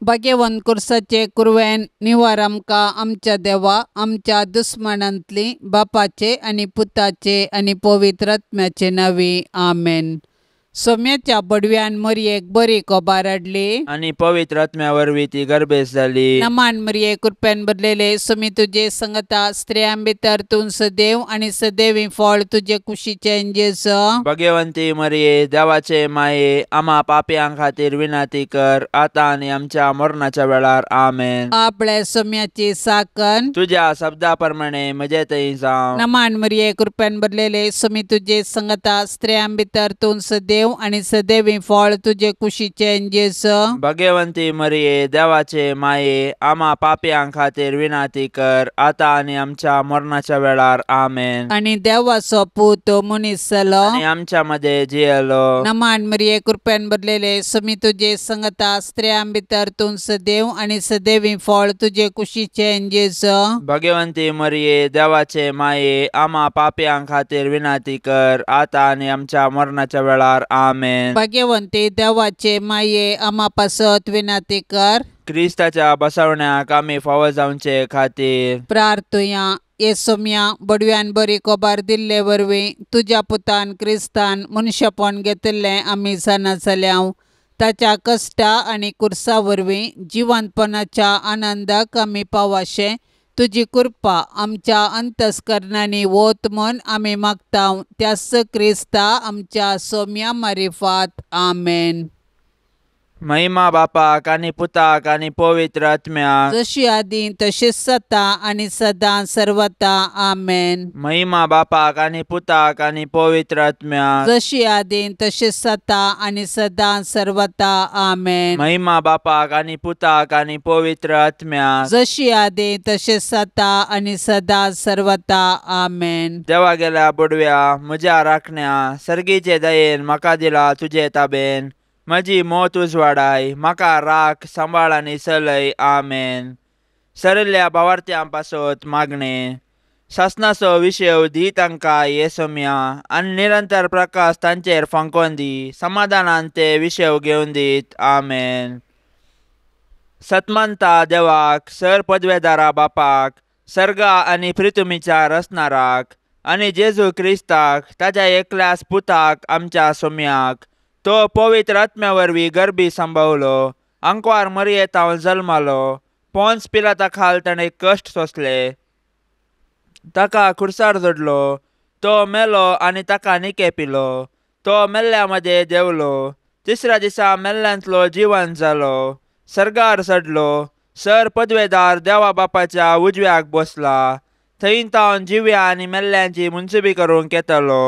भाग्यवंत कुर्साचे कुरवेन निवार आमकां आमच्या देवा आमच्या दुस्मानांतली बापाचे आनी पुताचे आनी पवित्र आत्म्याचे नांवी आमेन. सोम्याच्या बडव्यान मरयेक बरी कोबार हाडली आनी पवित्र आत्म्या वरवीं ती गर्भेस जाली. नमान मरये कृपेन भरलेले सोमी तुजे संगता स्त्रियां भितर तूं सदैव आनी सदैवी फळ तुजे कुशीचें जेजू. भगवंती मरिये देवाचे माये आमा पापयां खातीर विनंती कर आतां आनी आमच्या मरणाच्या वेळार आमेन. आपल्या सोम्याची साकन तुज्या शब्दा प्रमाणे म्हजे थंय जावं. नमान मरिये कृपेन भरलेले सोमी तुजे संगता स्त्रियां भितर तूं सदैव आनी सदैवी फळ तुजे कुशीचें जेजू. भगवंती मरिये देवाचे माये आमा पापयां खातीर विनंती कर आतां आनी आमच्या मरणाच्या वेळार आमेन. आनी देवाचो पूत मनीस जालो आनी आमच्या मदें जियेलो. नमान मरिये कृपेन भरलेले सोमी तुजे संगता स्त्रियां भितर तूं सदैव आनी सदैवी फळ तुजे कुशीचें जेजू. भगवंती मरिये देवाचे माये आमा पापयां खातीर विनंती कर आतां आनी आमच्या मरणाच्या वेळार आमेन. भाग्यवंती देवाचे माये आमा पासत विनंती कर. क्रिस्ताच्या बसवण्याक आमी फावो जावचे खातीर प्रार्थुया. ये सोम्या बडव्यान बरी कोबार दिल्ले वरवीं तुज्या पुतान क्रिस्तान मनशापण घेतिल्लें आमी जाणा जाल्याव. ताच्या कश्टा आनी कुर्सा वरवीं जिवंतपणाच्या आनंदाक आमी पावाशें तुजी कृपा आमच्या अंतस्करणांनी वत म्हूण आमी मागता त्याच क्रिस्ता आमच्या सोम्या मारिफात आमेन. महिमा बापाक आनी पुताक आनी पवित्र आत्म्याक जशी आदी तशीच सता आनी सदां सर्वता आमेन. महिमा बापाक आनी पुताक आनी पवित्र आत्म्याक जशी आदी तशीच सता आनी सदां सर्वता आमेन. महिमा बापाक आनी पुताक आनी पवित्र आत्म्याक जशी आदी तशीच सता आनी सदां सर्वता आमेन. देवा गेल्या बुडव्या म्हज्या राखण्या सर्गीचे दयेन म्हाका दिला तुजे ताबेन म्हजी मोत उजवाडाय म्हाका राख सांबाळ आनी चलय आमेन. सरिल्ल्या भावार्थ्यां पासत मागणें सासनाचो विशय दी तांकां ये सोम्या आनी निरंतर प्रकाश तांचेर फांकोवन दी समाधानान ते विशय घेवन दीत आमेन. सतमानता देवाक सर पदवेदारा बापाक सर्गा आनी प्रितुमीच्या रचणाराक आनी जेजू क्रिस्ताक ताज्या एकल्याच पुताक आमच्या सोम्याक तो पवित्र आत्म्या वरवीं गर्भी संभवलो आंकवार मरयेतावन जल्मालो पोन्स पिलाता खाल ताणें कश्ट सोंसले ताका खुर्सार जोडलो तो मेलो आनी ताका निके पिलो तो मेल्ल्या मदें देंवलो तिसऱ्या दिसा मेल्ल्यांतलो जिवन जालो सर्गार चडलो सर पदवेदार देवा बापाच्या उजव्याक बसला थंय तावन जिव्या आनी मेल्ल्यांची मुनसुबी करूंक येतलो.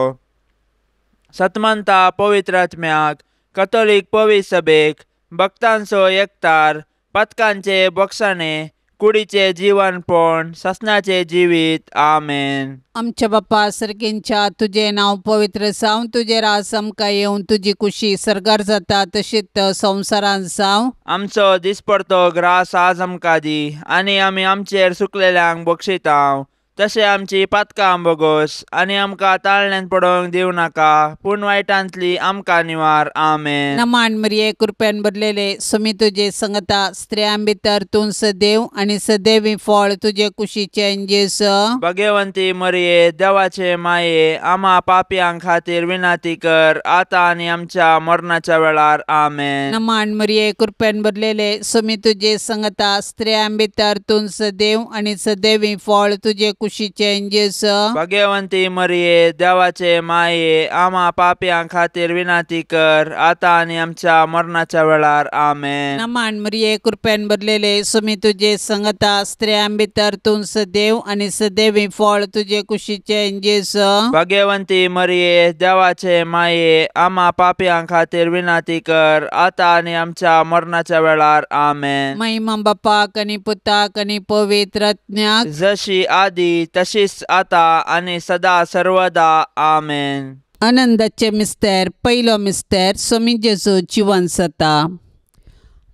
सतमंता पवित्र आत्म्याक कथोलीक पवित्र सभेक भक्तांचो एकतार पथकांचे बोगसाणे कुडीचे जीवनपण सासणाचें जिवीत आमेन. आमच्या बापा सर्गींच्या तुजें नांव पवित्र जावं तुजें राज आमकां येवं तुजी कुशी सर्गार जाता तशीच संवसारांत जावं. आमचो दिसपडतो ग्रास आज आमकां दी आनी आमी आमचेर सुकलेल्यांक बक्षितांव तशें आमची पातकां बोगोस आनी आमकां ताळण्यान पडोवंक दिवं नाका पूण वायटांतली आमकां निवार आमेन. नमान मरिये कृपेन भरलेले सोमी तुजे संगता स्त्रियां भितर तूं सदैव आनी सदैवी फळ तुजे कुशीचें जेजू. भगवंती मरिये देवाचे माये आमा पापयां खातीर विनंती कर आतां आनी आमच्या मरणाच्या वेळार आमेन. नमान मरिये कृपेन भरलेले सोमी तुजे संगता स्त्रियां भितर तूं सदैव आनी सदैवी फळ तुजे कुशीचें जेजू. भगवंती मरिये देवाचे माये आमा पापयां खातीर विनंती कर आतां आनी आमच्या मरणाच्या वेळार आमेन. नमान मरिये कृपेन भरलेले सोमी तुजे संगता स्त्रियां भितर तूं सदैव आनी सदैवी फळ तुजे कुशीचें जेजू. भगवंती मरिये देवाचे माये आमा पापयां खातीर विनंती कर आतां आनी आमच्या मरणाच्या वेळार आमेन. महिमा बापाक आनी पुताक आनी पवित्र आत्म्याक जशी आदी तशीच आता आनी सदा सर्वदा आमेन. आनंदाचे मिस्तेर पयलो मिस्तेर सोमी जेजू जिवन जाता.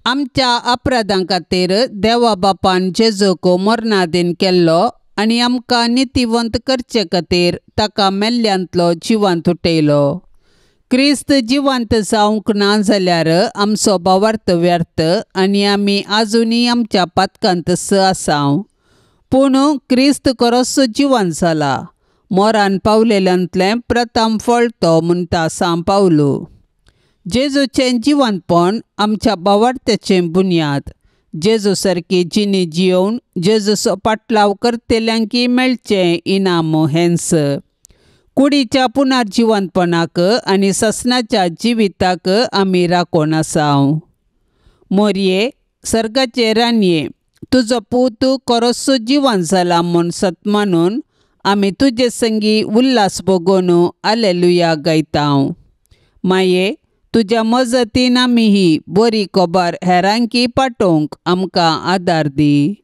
आमच्या अपराधां खातीर देवा बापान जेजूक मरणादीन केल्लो आनी आमकां नितीवंत करचे खातीर ताका मेल्ल्यांतलो जिवंत उठयलो. क्रिस्त जिवंत जावंक ना जाल्यार आमचो भावार्थ व्यर्थ आनी आमी आजुनूय आमच्या पातकांत आसाव. पूण क्रिस्त खरोच जिवंत जाला, मोरान पावलेल्यांतलें प्रथम फळ तो म्हणटा सांव पावलो. जेजूचें जिवंतपण आमच्या भावार्थ्याचें बुन्याद. जेजू सारकी जिणी जियोवन जेजूचो पाटलाव करतल्यांकी मेळचें इनाम हेंच. कुडीच्या पुनर्जिवंतपणाक आनी ससनाच्या जिविताक आमी राखून आसाव. मोरये, सर्गाचे रानये, तुजो पूत खरोच जिवंत जाला म्हूण सत मानून आमी तुजे संगी उल्हास भोगोवन आलेलुया गायताव. माये, तुज्या मजतीन आमी ही बरी खबर हेरांकी पाठोवंक आमकां आदार दी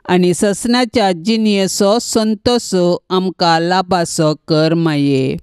आनी ससनाच्या जिणयेचो संतोश आमकां लाभाचो कर. माये,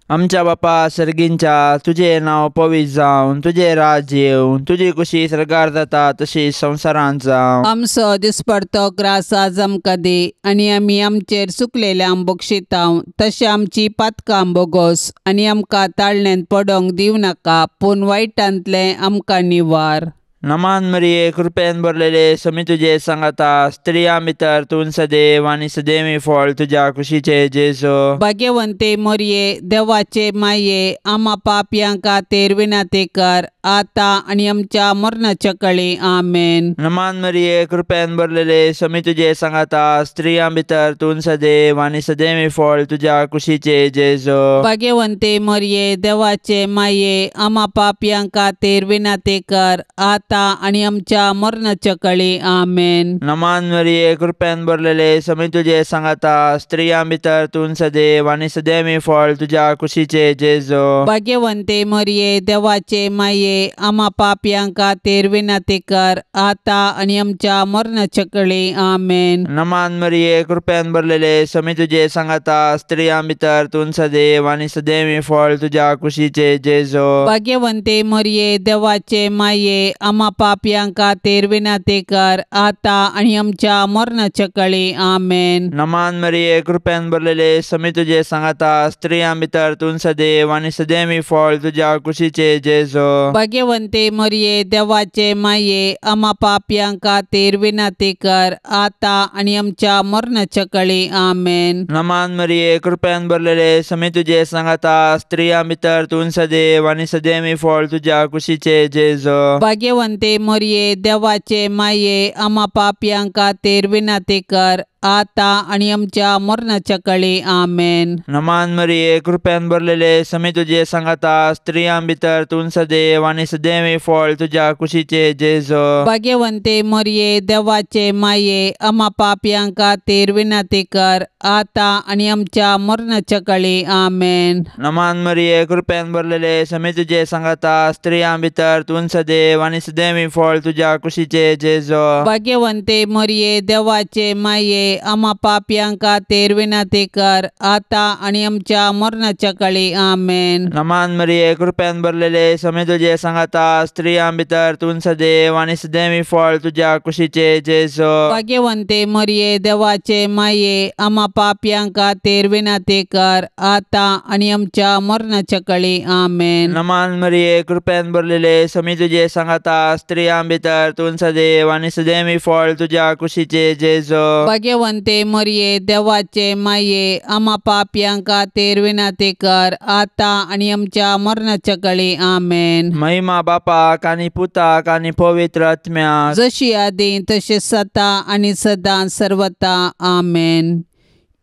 आमच्या बापा सर्गींच्या, तुजें नांव पवित्र जावन, तुजें राज येवन, तुजी कुशी सर्गार जाता तशी संवसारांत जावं. आमचो दिसपडतो ग्रास आज आमकां दी आनी आमी आमचेर चुकलेल्यांक बक्षितांव तशें आमची पातकां बोगोस आनी आमकां ताळण्यांत पडोंक दिवं नाका, पूण वायटांतलें आमकां निवार. नमान मरिये, कृपेन भरलेले, समी तुजे सांगाता, स्त्रियां भितर तूं सदैव आनी सदैवी फळ तुज्या कुशीचे जेजू. भाग्यवंते मोरये, देवाचे माये, आमा पापयां खातीर विनंती कर आतां आनी आमच्या मरणाच्या कळी. आमेन. नमान मरिये, कृपेन भरलेले, समी तुजे सांगाता, स्त्रियां भितर तूं सदैव आनी सदैवी फळ तुज्या कुशीचे जेजू. भाग्यवंते मोरये, देवाचे माये, आमा पापयां खातीर विनंती कर आतां आनी आमच्या मरणाच्या कळी. आमेन. नमान मरिये, कृपेन भरलेले, समी तुजे सांगाता, स्त्रियां भितर तूं सदैव आनी सदैवी फळ तुज्या कुशीचे जेजू. भाग्यवंते मोरये, देवाचे माये, आमा पापयां खातीर विनंती कर आतां आनी आमच्या मरणाच्या कळी. आमेन. नमान मरिये, कृपेन भरलेले, समी तुजे सांगाता, स्त्रियां भितर तूं सदैव आनी सदैवी फळ तुज्या कुशीचे जेजू. भाग्यवंते मोरये, देवाचे माये, आमा पापयां खातीर विनंती कर आतां आनी आमच्या मरणाच्या कळी. आमेन. नमान मरिये, कृपेन भरलेले, समी तुजे सांगाता, स्त्रियां भितर तूं सदैव आनी सदैवी फळ तुज्या कुशीचे जेजू. भाग्यवंते मोरये, देवाचे माये, आमा पापयां खातीर विनंती कर आतां आनी आमच्या मरणाच्या कळी. आमेन. नमान मरिये, कृपेन भरलेले, समी तुजे सांगाता, स्त्रियां भितर तूं सदैव आनी सदैवी फळ तुज्या कुशीचे जेजू. भाग्यवंते मोरये, देवाचे माये, आमा पापयां खातीर विनंती कर आतां आनी आमच्या मरणाच्या कळी. आमेन. नमान मरिये, कृपेन भरलेले, समी तुजे सांगाता, स्त्रियां भितर तूं सदैव आनी सदैवी फळ तुज्या कुशीचे जेजू. भाग्यवंते मोरये, देवाचे माये, आमा पापयां खातीर विनंती कर आतां आनी आमच्या मरणाच्या कळी. आमेन. नमान मरिये, कृपेन भरलेले, समी तुजे सांगाता, स्त्रियां भितर तूं सदैव आनी सदैवी फळ तुज्या कुशीचे जेजू. भाग्यवंते मोरये, देवाचे माये, आमा पापयां खातीर विनंती कर आतां आनी आमच्या मरणाच्या कळी. आमेन. नमान मरिये, कृपेन भरलेले, समी तुजे सांगाता, स्त्रियां भितर तूं सदैव आनी सदैवी फळ तुज्या कुशीचे जेजू. भाग्यवंते मोरये, देवाचे माये, आमा पापयां खातीर विनंती कर आतां आनी आमच्या मरणाच्या कळी. आमेन. नमान मरिये, कृपेन भरलेले, समी तुजे सांगाता, स्त्रियां भितर तूं सदैव आनी सदैवी फळ तुज्या कुशीचे जेजू. भाग्यवंते मोरये, देवाचे माये, आमा पापयां खातीर विनंती कर आतां आनी आमच्या मरणाच्या कळी. आमेन. महिमा बापाक आनी पुताक आनी पवित्र आत्म्याक, जशी आदी तशी सता आनी सदां सर्वता. आमेन.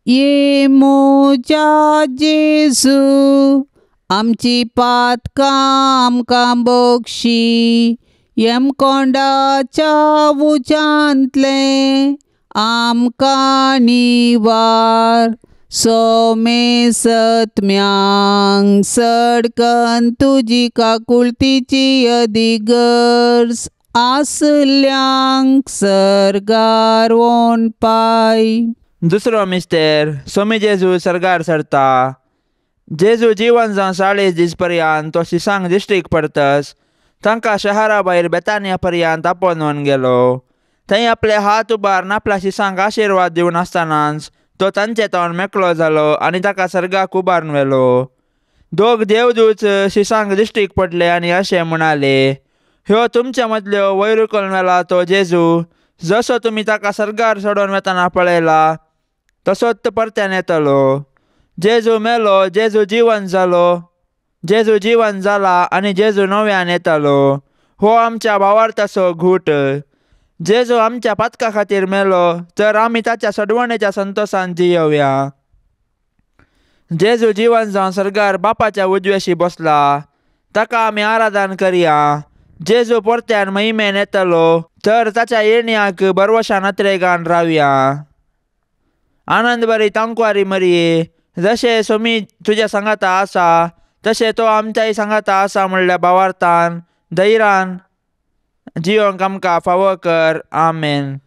ये मोजा जेजू, आमची पातकां आमकां बक्षी, यमकोंडाच्या उज्यांतलें आमकां निवार. सोमे सत्म्यांक सडकन तुजी काकुळतीची अधिगर्ज आसल्यांक सर्गार वोन पाय. दुसरो मिस्तेर, सोमी जेजू सर्गार सरता. जेजू जिवन जावन 40 दीस पर्यंत तो शिसांक दिश्टीक पडतस तांकां शहरा भायर बेतानिया पर्यंत आपोवन गेलो. थंय आपले हात उबारून आपल्या शिसांक आशिर्वाद दिवन आसतनाच तो तांचे तोंड मेकळो जालो आनी ताका सर्गाक उबारून व्हेलो. दोग देवदूत शिसांक दिश्टीक पडले आनी अशें म्हणाले, ह्यो तुमच्या मदल्यो वयर उखलून व्हेला तो जेजू, जसो तुमी ताका सर्गार चडोवन वेतना पळयला तसोच परत्यान येतलो. जेजू मेलो, जेजू जिवन जालो, जेजू जिवन जाला आनी जेजू नव्यान येतलो. हो आमच्या भावार्थाचो घूट. जेजू आमच्या पातका खातीर मेलो तर आमी ताच्या सडवणेच्या संतोशान जियोवया. जेजू जिवन जावन सर्गार बापाच्या उजव्याशी बसला, ताका आमी आराधन करया. जेजू परत्यान महिमेन येतलो तर ताच्या येण्याक बरवशान अत्रेगान रावया. आनंद बरी तांकवारी मरये, जशें सोमी तुज्या सांगाता आसा तशें तो आमच्याय सांगाता आसा म्हणल्या भावार्थान धैर्यान जियोंक आमकां फावो कर. आमेन.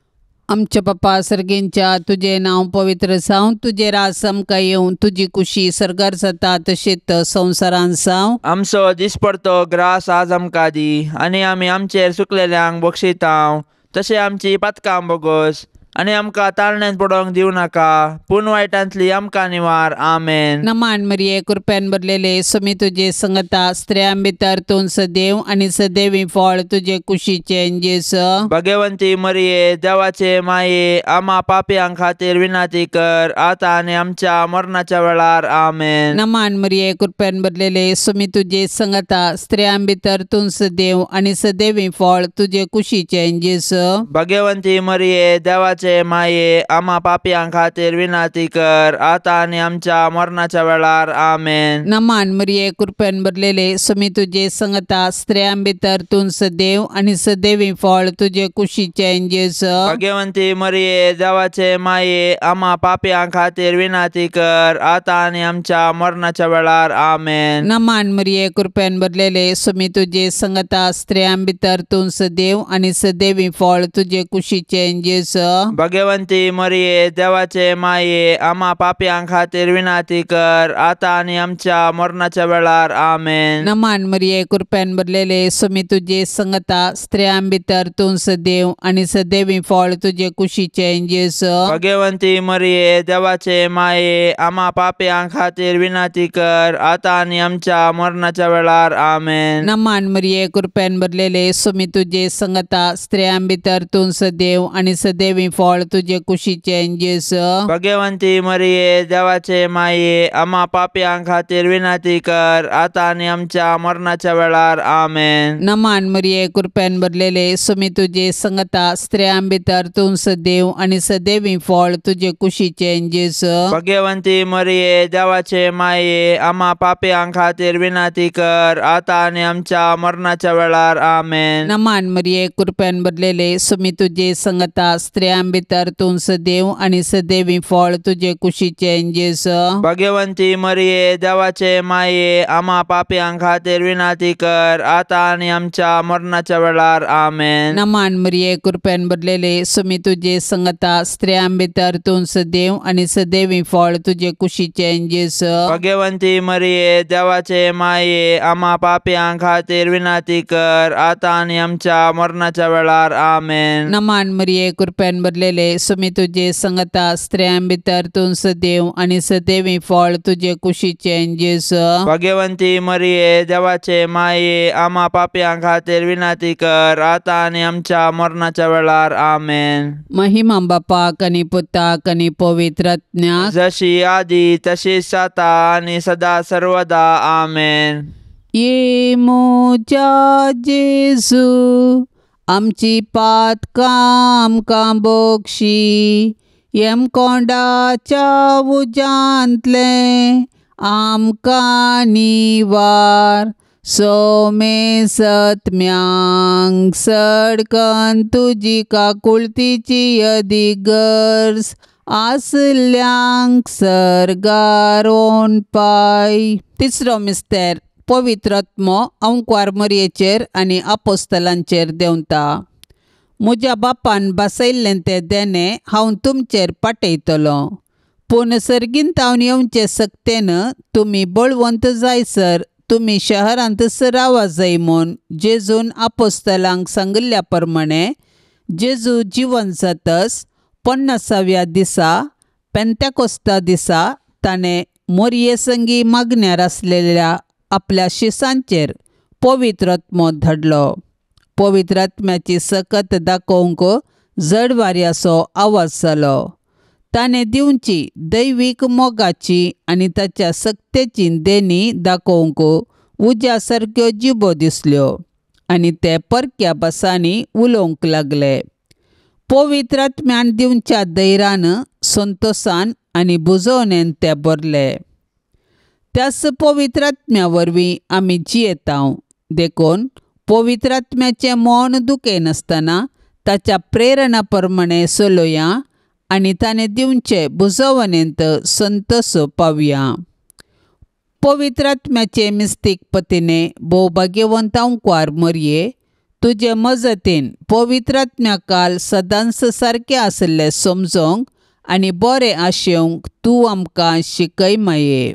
आमच्या बापा सर्गेंच्या, तुजें नांव पवित्र जावं, तुजें राज आमकां येवं, तुजी कुशी सर्गार जाता तशेंच संवसारान जावं. आमचो दिसपडतो ग्रास आज आमकां दी आनी आमी आमचेर सुकलेल्यांक बक्षितांव तशें आमची पातकां बोगोस आनी आमकां ताळण्यान पडोवंक दिवं नाका, पूण वायटांतली आमकां निवार. आमेन. नमान मरिये, कृपेन भरलेले, स्वामी तुजे संगता, स्त्रियां भितर तूं सदैव आनी सदैवी फळ तुजे कुशीचें जेजू. भगवंती मरिये, देवाचे माये, आमा पापयां खातीर विनंती कर आतां आनी आमच्या मरणाच्या वेळार. आमेन. नमान मरिये, कृपेन भरलेले, स्वामी तुजे संगता, स्त्रियां भितर तूं सदैव आनी सदैवी फळ तुजे कुशीचें जेजू. भगवंती मरिये, देवाचे माये, आमा पापयां खातीर विनंती कर आतां आनी आमच्या मरणाच्या वेळार. आमेन. नमान मरिये, कृपेन भरलेले, स्वामी तुजे संगता, स्त्रियां भितर तूं सदैव आनी सदैवी फळ तुजे कुशीचें जेजू. भगवंती मरिये, देवाचे माये, आमा पापयां खातीर विनंती कर आतां आनी आमच्या मरणाच्या वेळार. आमेन. नमान मरिये, कृपेन भरलेले, स्वामी तुजे संगता, स्त्रियां भितर तूं सदैव आनी सदैवी फळ तुजे कुशीचें जेजू. भगवंती मरिये, देवाचे माये, आमा पापयां खातीर विनंती कर आतां आनी आमच्या मरणाच्या वेळार. आमेन. नमान मरिये, कृपेन भरलेले, स्वामी तुजे संगता, स्त्रियां भितर तूं सदैव आनी सदैवी फळ तुजे कुशीचें जेजू. भगवंती मरिये, देवाचे माये, आमा पापयां खातीर विनंती कर आतां आनी आमच्या मरणाच्या वेळार. आमेन. नमान मरिये, कृपेन भरलेले, स्वामी तुजे संगता, स्त्रियां भितर तूं सदैव आनी सदैवी फळ तुजे कुशीचें जेजू. भगवंती मरिये, देवाचे माये, आमा पापयां खातीर विनंती कर आतां आनी आमच्या मरणाच्या वेळार. आमेन. नमान मरिये, कृपेन भरलेले, स्वामी तुजे संगता, स्त्रियां भितर तूं सदैव आनी सदैवी फळ तुजे कुशीचें जेजू. भगवंती मरिये, देवाचे माये, आमा पापयां खातीर विनंती कर आतां आनी आमच्या मरणाच्या वेळार. आमेन. नमान मरिये, कृपेन भरलेले, स्वामी तुजे संगता, स्त्रियां भितर तूं सदैव आनी सदैवी फळ तुजे कुशीचें जेजू. भगवंती मरिये, देवाचे माये, आमा पापयां खातीर विनंती कर आतां आनी आमच्या मरणाच्या वेळार. आमेन. नमान मरिये, कृपेन भरलेले, स्वामी तुजे संगता, स्त्रियां भितर तूं सदैव आनी सदैवी फळ तुजे कुशीचें जेजू. भगवंती मरिये, देवाचे माये, आमा पापयां खातीर विनंती कर आतां आनी आमच्या मरणाच्या वेळार. आमेन. नमान मरिये, कृपेन भरलेले, स्वामी तुजे संगता, स्त्रियां भितर तूं सदैव आनी सदैवी फळ तुजे कुशीचें जेजू. भगवंती मरिये, देवाचे माये, आमा पापयां खातीर विनंती कर आतां आनी आमच्या मरणाच्या वेळार. आमेन. महिमा बापाक आनी पुताक आनी पवित्र आत्म्याक, जशी आदी तशीच आतां आनी सदा सर्वदा. आमेन. ये म्हज्या जेजू, आमची पातकां आमकां बक्षी, यमकोंडाच्या उज्यांतलें आमकां निवार, सोमे सत्म्यांक सडकन तुजी काकुळतीची अदीक गरज आसल्यांक सर्गार पाय. तिसरो मिस्तेर, पवित्र आत्मो अंकवार मरयेचेर आनी आपोस्तलांचेर देंवता. म्हज्या बापान बसयल्लें तें देणें हांव तुमचेर पाटयतलो, पूण सर्गींतावन येवचे सक्तेन तुमी बळवंत जायसर तुमी शहरांतच रावा जाय म्हूण जेजून आपोस्तलांक सांगिल्ल्या प्रमाणे जेजू जिवन जातच 50व्या दिसा पेंतेकोस्ता दिसा ताणें मोरये संगी मागण्यार आसलेल्या आपल्या शिसांचेर पवित्र आत्मो धाडलो. पवित्र आत्म्याची सकत दाखोवंक जड वाऱ्याचो आवाज जालो. ताणें दिवची दैवीक मोगाची आनी ताच्या सक्तेची देणी दाखोवंक उज्या सारक्यो जिबो दिसल्यो आनी ते परक्या भासांनी उलोवंक लागले. पवित्र आत्म्यान दिवच्या धैर्यान, संतोसान आनी बुजोवणेन ते भरले. त्याच पवित्र आत्म्या वरवीं आमी जियेतांव. देखून पवित्र आत्म्याचें मन दुखयनासतना ताच्या प्रेरणा प्रमाणें चलोया आनी ताणें दिवचे बुजोवणेंत संतोष पावया. पवित्र आत्म्याचे मिस्तीक पतीने भोव भाग्यवंत अंकवार मरये, तुजे मजतीन पवित्र आत्म्या काल सदांच सारकें आशिल्लें समजोंक आनी बरें आशेवंक तूं आमकां शिकय माये.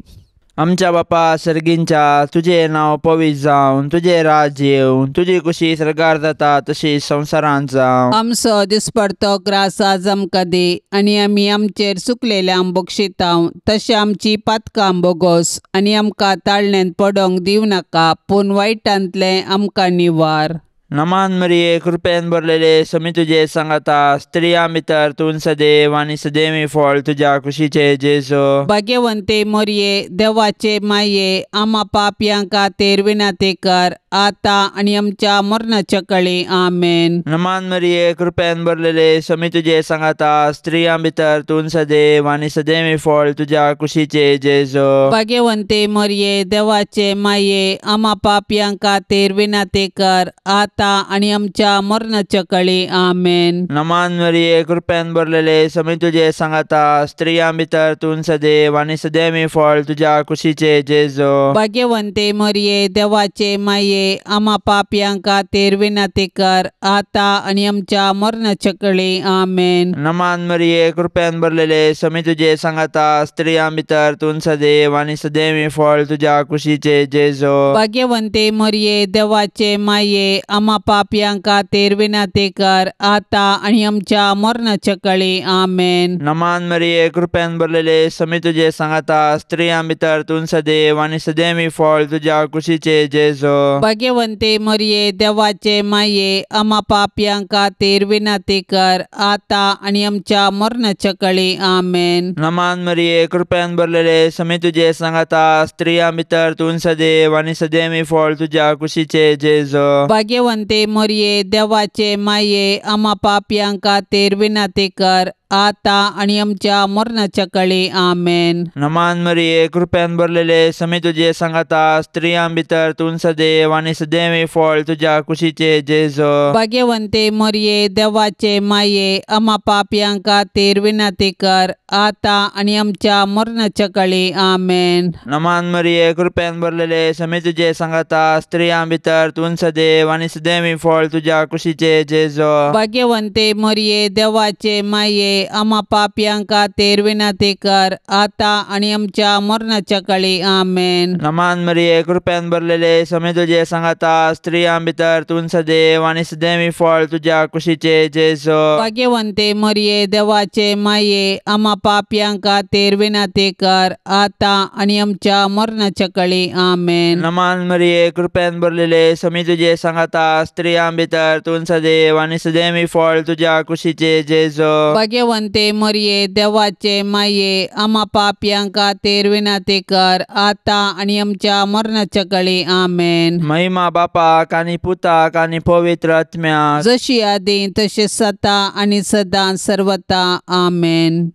आमच्या बापा सर्गींच्या, तुजें नांव पवित्र जावन, तुजें राज येवन, तुजी कुशी सर्गार जाता तशी संवसारांत जावं. आमचो दिसपडतो ग्रास आज आमकां दी आनी आमी आमचेर चुकलेल्यांक बक्षितांव तशें आमची पातकां बोगोस आनी आमकां ताळण्यांत पडोंक दिवं नाका, पूण वायटांतलें आमकां निवार. नमान मरिये, कृपेन भरलेले, समी तुजे सांगाता, स्त्रियां भितर तूं सदैव आनी सदैवी फळ तुज्या कुशीचे जेजू. भाग्यवंते मरिये, देवाचे माये, आमा पापयां खातीर विनंती कर आतां आनी आमच्या मरणाच्या कळी. आमेन. नमान मरिये, कृपेन भरलेले, समी तुजे सांगाता, स्त्रियां भितर तूं सदैव आनी सदैवी फळ तुज्या कुशीचे जेजू. भाग्यवंते मरिये, देवाचे माये, आमा पापयां खातीर विनंती कर आतां आनी आमच्या मरणाच्या कळी. आमेन. नमान मरिये, कृपेन भरलेले, समी तुजे सांगाता, स्त्रियां भितर तूं सदैव आनी सदैवी फळ तुज्या कुशीचे जेजू. भाग्यवंते मरिये, देवाचे माये, आमा पापयां खातीर विनंती कर आतां आनी आमच्या मरणाच्या कळी. आमेन. नमान मरिये, कृपेन भरलेले, समी तुजे सांगाता, स्त्रियां भितर तूं सदैव आनी सदैवी फळ तुज्या कुशीचे जेजू. भाग्यवंते मरिये, देवाचे माये, आमा पापयां खातीर विनंती कर आतां आनी आमच्या मरणाच्या कळी. आमेन. नमान मरिये, कृपेन भरलेले, समी तुजे सांगाता, स्त्रियां भितर तूं सदैव आनी सदैवी फळ तुज्या कुशीचे जेजू. भाग्यवंते मरिये, देवाचे माये, आमा पापयां खातीर विनंती कर आतां आनी आमच्या मरणाच्या कळी. आमेन. नमान मरिये, कृपेन भरलेले, समी तुजे सांगाता, स्त्रियां भितर तूं सदैव आनी सदैवी फळ तुज्या कुशीचे जेजू. भाग्यवंते मरिये, देवाचे माये, आमा पापयां खातीर विनंती कर आतां आनी आमच्या मरणाच्या कळी. आमेन. नमान मरिये, कृपेन भरलेले, समी तुजे सांगाता, स्त्रियां भितर तूं सदैव आनी सदैवी फळ तुज्या कुशीचे जेजू. भाग्यवंते मरिये, देवाचे माये, आमा पापयां खातीर विनंती कर आतां आनी आमच्या मरणाच्या कळी. आमेन. नमान मरिये, कृपेन भरलेले, समी तुजे सांगाता, स्त्रियां भितर तूं सदैव आनी सदैवी फळ तुज्या कुशीचे जेजू. भाग्यवंते मरिये, देवाचे माये, आमा पापयां खातीर विनंती कर आतां आनी आमच्या मरणाच्या कळी. आमेन. नमान मरिये, कृपेन भरलेले, समी तुजे सांगाता, स्त्रियां भितर तूं सदैव आनी सदैवी फळ तुज्या कुशीचे जेजू. भाग्यवंते मरिये, देवाचे माये, आमा पापयां खातीर विनंती कर आतां आनी आमच्या मरणाच्या कळी. आमेन. नमान मरिये, कृपेन भरलेले, समी तुजे सांगाता, स्त्रियां भितर तूं सदैव आनी सदैवी फळ तुज्या कुशीचे जेजू. भाग्यवंते मरिये, देवाचे माये, आमा पापयां खातीर विनंती कर आतां आनी आमच्या मरणाच्या कळी. आमेन. महिमा बापाक आनी पुताक आनी पवित्र आत्म्याक, जशी आदी तशी सता आनी सदां सर्वता. आमेन.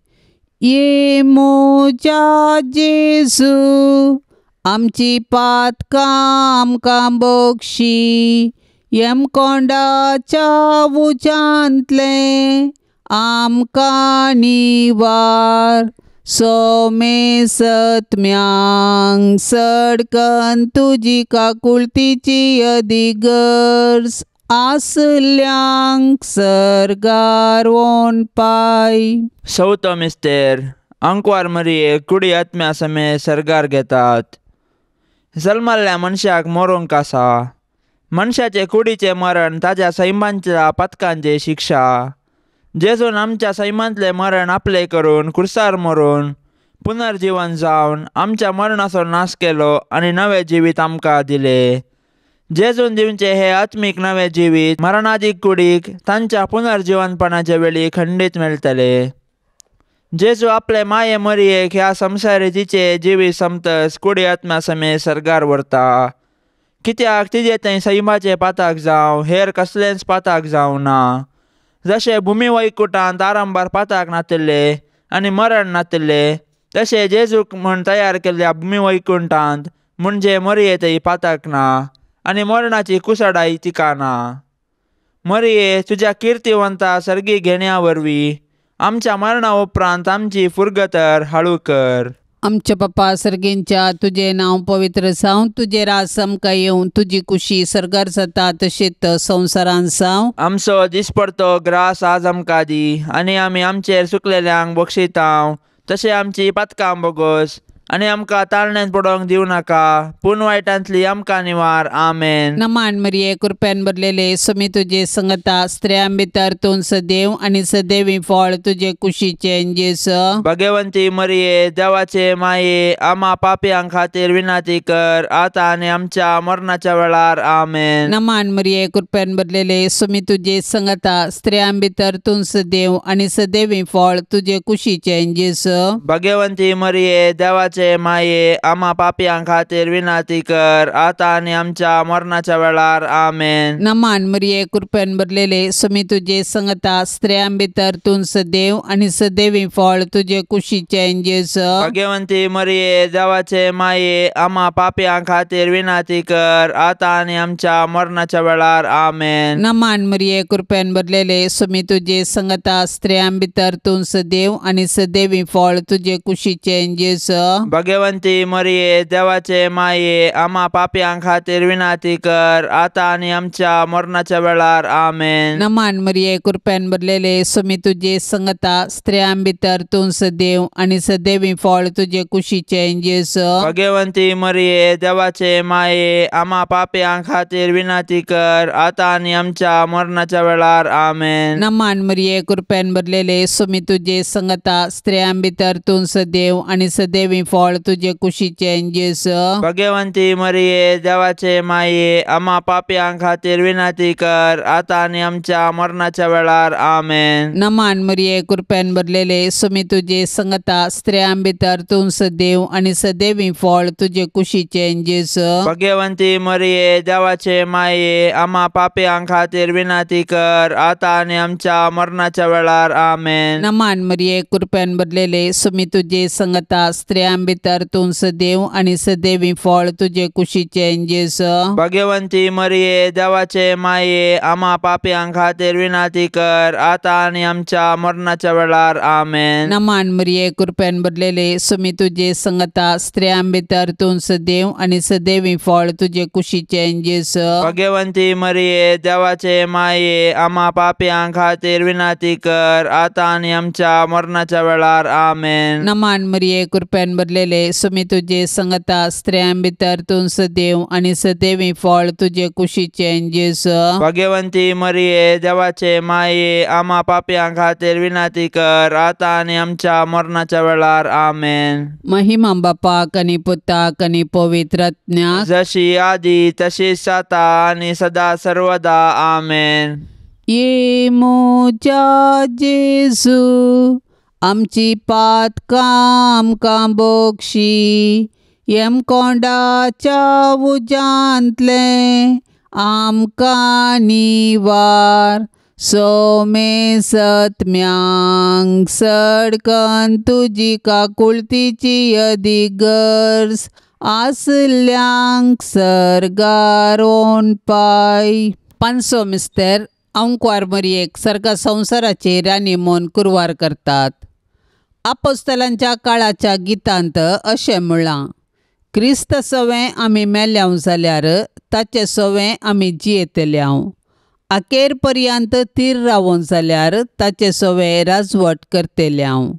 ये मोजा जेजू, आमची पातकां आमकां बक्षी, यमकोंडाच्या उज्यांतलें आमकां निवार. सोमे सत्म्यांक सडकन तुजी काकुळतीची अदिगर्ज आसल्यांक सर्गार वोन पाय. सौतो मिस्तेर. अंकवार मरिये कुडी आत्म्या समे सर्गार घेतात. जल्मल्ल्या मनशाक मरूंक आसा. मनशाचे कुडीचें मरण ताज्या सैमांच्या पातकांची शिक्षा. जेजून आमच्या सैमांतलें मरण आपलें करून कुर्सार मरून पुनर्जीवन जावन आमच्या मरणाचो नाश केलो आनी नवें जिवीत आमकां दिलें. जेजून दिवचें हें आत्मीक नवें जिवीत मरणादीक कुडीक तांच्या पुनर्जीवनपणाच्या वेळी खंडीत मेळटलें. जेजू आपले माये मरयेक ह्या संवसारी तिचें जिवीत समतस कुडी आत्म्या समेत सर्गार व्हरता. कित्याक तिजे थंय सैमाचें पाताक जावं हेर कसलेंच पाताक जावं ना. जशें भुमी वैकुटांत आरंभार पाताक नातिल्लें आनी मरण नातिल्लें तशें जेजूक म्हूण तयार केल्ल्या भुमी वैकुंठांत म्हणजे मरये थंय पाताक ना आनी मरणाची कुसडाय तिका ना. मरये तुज्या किर्तिवंता सर्गी घेण्या वरवीं आमच्या मरणा उपरांत आमची फुरगतर हाळू कर. आमच्या बापा सर्गींच्या तुजें नांव पवित्र जावं, तुजें राज आमकां येवं, तुजी कुशी सर्गार जाता तशीच संवसारांत जावं. आमचो दिसपडतो ग्रास आज आमकां दी आनी आमी आमचेर सुकलेल्यांक बक्षितांव तशें आमची पातकां बोगोस आनी आमकां ताळण्यांत पडोवंक दिवं नाका पूण वायटांतली आमकां निवार. आमेन. नमान मरिये कृपेन भरलेले स्वामी तुजे संगता, स्त्रियां भितर तूं सदैव आनी सदैवी फळ तुजे कुशीचें जेजू. भगवंती मरिये देवाचे माये आमा पापयां खातीर विनंती कर आतां आनी आमच्या मरणाच्या वेळार. आमेन. नमान मरिये कृपेन भरलेले स्वामी तुजे संगता, स्त्रियां भितर तूं सदैव आनी सदैवी फळ तुजे कुशीचें जेजू. भगवंती मरिये देवाचे माये आमा पापयां खातीर विनंती कर आतां आनी आमच्या मरणाच्या वेळार. आमेन. नमान मरिये कृपेन भरलेले स्वामी तुजे संगता, स्त्रियां भितर तूं सदैव आनी सदैवी फळ तुजे कुशीचें जेजू. भगवंती मरिये देवाचे माये आमा पापयां खातीर विनंती कर आतां आनी आमच्या मरणाच्या वेळार. आमेन. नमान मरिये कृपेन भरलेले स्वामी तुजे संगता, स्त्रियां भितर तूं सदैव आनी सदैवी फळ तुजे कुशीचें जेजू. भगवंती मरिये देवाचे माये आमा पापयां खातीर विनंती कर आतां आनी आमच्या मरणाच्या वेळार. आमेन. नमान मरिये कृपेन भरलेले स्वामी तुजे संगता, स्त्रियां भितर तूं सदैव आनी सदैवी फळ तुजे कुशीचें जेजू. भगवंती मरिये देवाचे माये आमा पापयां खातीर विनंती कर आतां आनी आमच्या मरणाच्या वेळार. आमेन. नमान मरिये कृपेन भरलेले स्वामी तुजे संगता, स्त्रियां भितर तूं सदैव आनी सदैवी फळ तुजे कुशीचें जेजू. भगवंती मरिये देवाचे माये आमा पापयां खातीर विनंती कर आतां आनी आमच्या मरणाच्या वेळार. आमेन. नमान मरिये कृपेन भरलेले स्वामी तुजे संगता, स्त्रियां भितर तूं सदैव आनी सदैवी फळ तुजे कुशीचें जेजू. भगवंती मरिये देवाचे माये आमा पापयां खातीर विनंती कर आतां आनी आमच्या मरणाच्या वेळार. आमेन. नमान मरिये कृपेन भरलेले स्वामी तुजे संगता, स्त्रियां भितर तूं सदैव आनी सदैवी फळ तुजे कुशीचें जेजू. भगवंती मरिये देवाचे माये आमा पापयां खातीर विनंती कर आतां आनी आमच्या मरणाच्या वेळार. आमेन. नमान मरिये कृपेन भरलेले स्वामी तुजे संगता, स्त्रियां भितर तूं सदैव आनी सदैवी फळ तुजे कुशीचें जेजू. भगवंती मरिये देवाचे माये आमा पापयां खातीर विनंती कर आतां आनी आमच्या मरणाच्या वेळार. आमेन. नमान मरिये कृपेन भरलेले स्वामी तुजे संगता, स्त्रियां भितर तूं सदैव आनी सदैवी फळ तुजे कुशीचें जेजू. भगवंती मरिये देवाचे माये आमा पापयां खातीर विनंती कर आतां आनी आमच्या मरणाच्या वेळार. आमेन. महिमा बापाक आनी पुताक आनी पवित्र आत्म्याक, जशी आदी तशीच आतां आनी सदा सर्वदा. आमेन. ये म्हज्या जेजू आमची पातकां आमकां बोगशी, यमकोंडाच्या उज्यांतलें आमकां निवार. सोमे सत्म्यांक सडकन तुजी काकुळतीची अदीक गरज आसल्यांक सर्गार ओनपाय. पांचसो मिस्तर अंकवार मरयेक सर्गा संवसाराचे राणी म्हूण कुरवार करतात. आपोस्तलांच्या काळाच्या गितांत अशें म्हळां, क्रिस्त सवें आमी मेल्यांव जाल्यार ताचे सवें आमी जियेतल्यांव, अखेर पर्यंत थीर रावोन जाल्यार ताचे सवें राजवट करतल्यांव.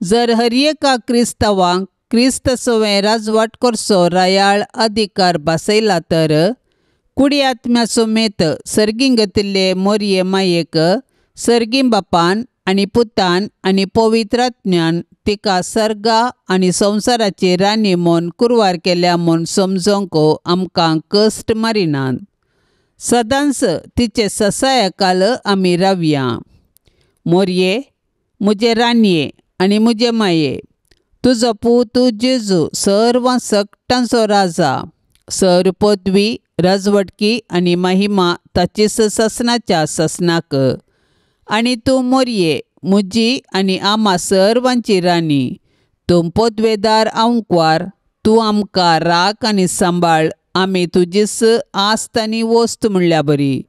जर हर एका क्रिस्तांवांक क्रिस्त सवें राजवट करचो रायाळ अधिकार भासयला तर कुडी आत्म्या समेत सर्गीं घेतिल्ले मोरये मायेक सर्गीं बापान आनी पुतान आनी पवित्र आत्म्यान तिका सर्गा आनी संवसाराची राणी म्हूण कुरवार केल्या म्हूण समजोंक आमकां कश्ट मारिनात. सदांच तिचे ससायकाल आमी रावया. मोरये म्हजे राणये आनी म्हजे माये, तुजो पूत जेजू सर्व सकटांचो राजा, सर पदवी राजवटकी आनी महिमा ताचीच ससनाच्या ससनाक. आनी तूं मोरये म्हजी आनी आमा सर्वांची राणी, तूं पदवेदार आंकवार, तूं आमकां राख आनी सांबाळ, आमी तुजीच आस्त आनी वस्त म्हणल्या बरी.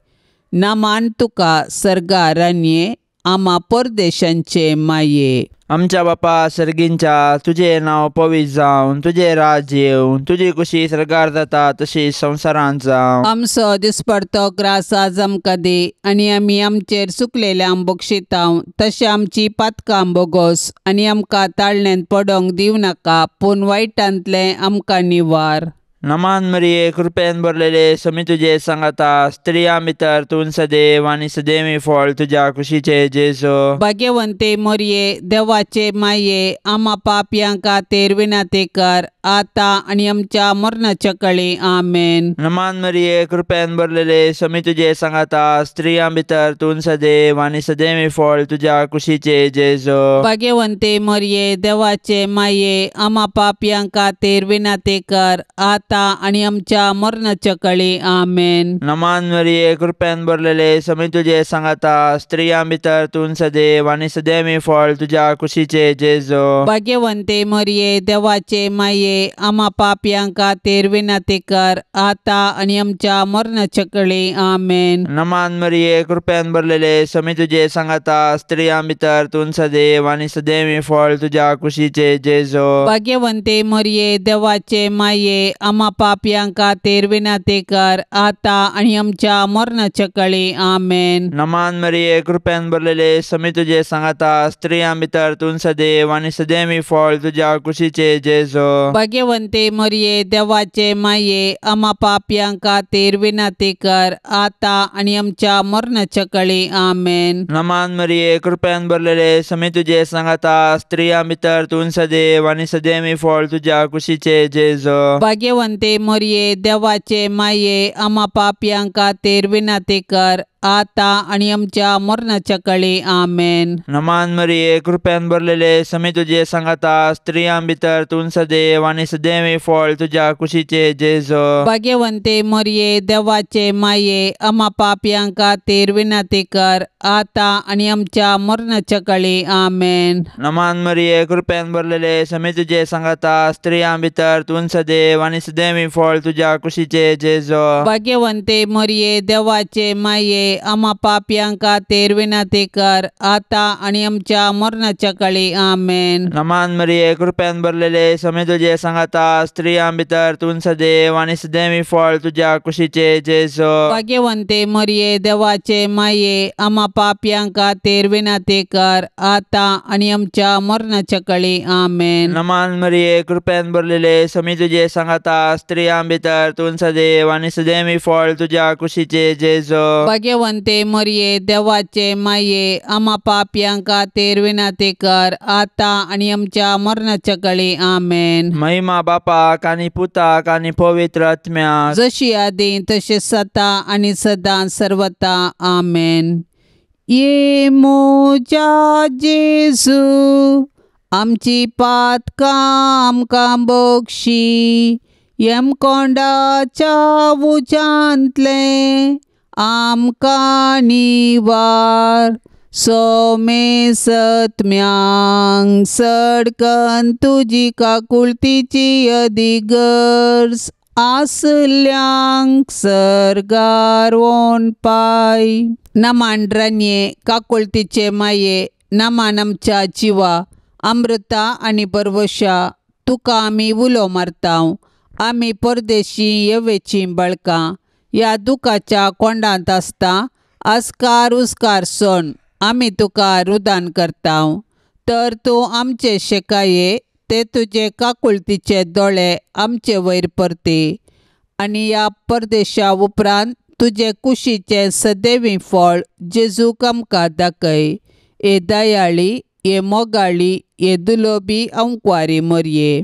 नामान तुका सर्गा राणये, आमा परदेशांचे माये. आमच्या बापा सर्गींच्या, तुजें नांव पवित्र जावन, तुजें राज्य येवन, तुजी कुशी सर्गार जाता तशी संवसारांत जावं. आमचो दिसपडतो ग्रास आज आमकां दी आनी आमी आमचेर चुकलेल्यांक बक्षितांव तशें आमची पातकां बोगोस आनी आमकां ताळण्यांत पडोंक दिवं नाका, पूण वायटांतलें आमकां निवार. नमान मरिये, कृपेन भरलेले, समी तुजे सांगाता, स्त्रियां भितर तूं सदैव आनी सदैवी फळ तुज्या कुशीचे जेजू. भाग्यवंते मोरये, देवाचे माये, आमा पापयां खातीर विनंती कर आतां आनी आमच्या मरणाच्या कळी. आमेन. नमान मरिये, कृपेन भरलेले, समी तुजे सांगाता, स्त्रियां भितर तूं सदैव आनी सदैवी फळ तुज्या कुशीचे जेजू. भाग्यवंते मोरये, देवाचे माये, आमा पापयां खातीर विनंती कर आतां आनी आमच्या मरणाच्या कळी. आमेन. नमान मरिये, कृपेन भरलेले, समी तुजे सांगाता, स्त्रियां भितर तूं सदैव आनी सदैवी फळ तुज्या कुशीचे जेजू. भाग्यवंते मोरये, देवाचे माये, आमा पापयां खातीर विनंती कर आतां आनी आमच्या मरणाच्या कळी. आमेन. नमान मरिये, कृपेन भरलेले, समी तुजे सांगाता, स्त्रियां भितर तूं सदैव आनी सदैवी फळ तुज्या कुशीचे जेजू. भाग्यवंते मोरये, देवाचे माये, आमा पापयां खातीर विनंती कर आतां आनी आमच्या मरणाच्या कळी. आमेन. नमान मरिये, कृपेन भरलेले, समी तुजे सांगाता, स्त्रियां भितर तूं सदैव आनी सदैवी फळ तुज्या कुशीचे जेजू. भाग्यवंते मोरये, देवाचे माये, आमा पापयां खातीर विनंती कर आतां आनी आमच्या मरणाच्या कळी. आमेन. नमान मरिये, कृपेन भरलेले, समी तुजे सांगाता, स्त्रियां भितर तूं सदैव आनी सदैवी फळ तुज्या कुशीचे जेजू. भाग्यवंते मोरये, देवाचे माये, आमा पापयां खातीर विनंती कर आतां आनी आमच्या मरणाच्या कळी. आमेन. नमान मरिये, कृपेन भरलेले, समी तुजे सांगाता, स्त्रियां भितर तूं सदैव आनी सदैवी फळ तुज्या कुशीचे जेजू. भाग्यवंते मोरये, देवाचे माये, आमा पापयां खातीर विनंती कर आतां आनी आमच्या मरणाच्या कळी. आमेन. नमान मरिये, कृपेन भरलेले, समी तुजे सांगाता, स्त्रियां भितर तूं सदैव आनी सदैवी फळ तुज्या कुशीचे जेजू. भाग्यवंते मोरये, देवाचे माये, आमा पापयां खातीर विनंती कर आतां आनी आमच्या मरणाच्या कळी. आमेन. नमान मरिये, कृपेन भरलेले, समी तुजे सांगाता, स्त्रियां भितर तूं सदैव आनी सदैवी फळ तुज्या कुशीचे जेजू. भाग्यवंते मोरये, देवाचे माये, आमा पापयां खातीर विनंती कर आतां आनी आमच्या मरणाच्या कळी. आमेन. नमान मरिये, कृपेन भरलेले, समी तुजे सांगाता, स्त्रियां भितर तूं सदैव आनी सदैवी फळ तुज्या कुशीचे जेजू. भाग्यवंते मोरये, देवाचे माये, आमा पापयां खातीर विनंती कर आतां आनी आमच्या मरणाच्या कळी. आमेन. महिमा बापाक आनी पुताक आनी पवित्र आत्म्याक, जशी आदी तशी सता आनी सदां सर्वता. आमेन. ये म्हज्या जेजू, आमची पातकां आमकां बक्षी, यमकोंडाच्या उज्यांतलें आमकां निवार, सोमे सत्म्यांक सडकन तुजी काकुळतीची अदिगर्ज आसल्यांक सर्गार वोन पाय. नमान रानये, काकुळतीचे माये, नमान आमच्या जिवा, अमृता आनी बरवशा, तुका आमी उलो मारतांव. आमी परदेशी येवेचीं बळकां ह्या दुखाच्या कोंडांत आसता आस्कार उस्कार सोण आमी तुका रुदान करतांव. तर तूं आमचे शेकाये ते तुजे काकुळतीचे दोळे आमचे वयर परती आनी ह्या परदेशा उपरांत तुजे कुशीचें सदैवी फळ जेजूक आमकां दाखय. ए दयाळी, ये मोगाळी ये दुलोबी अंकवारी मोरये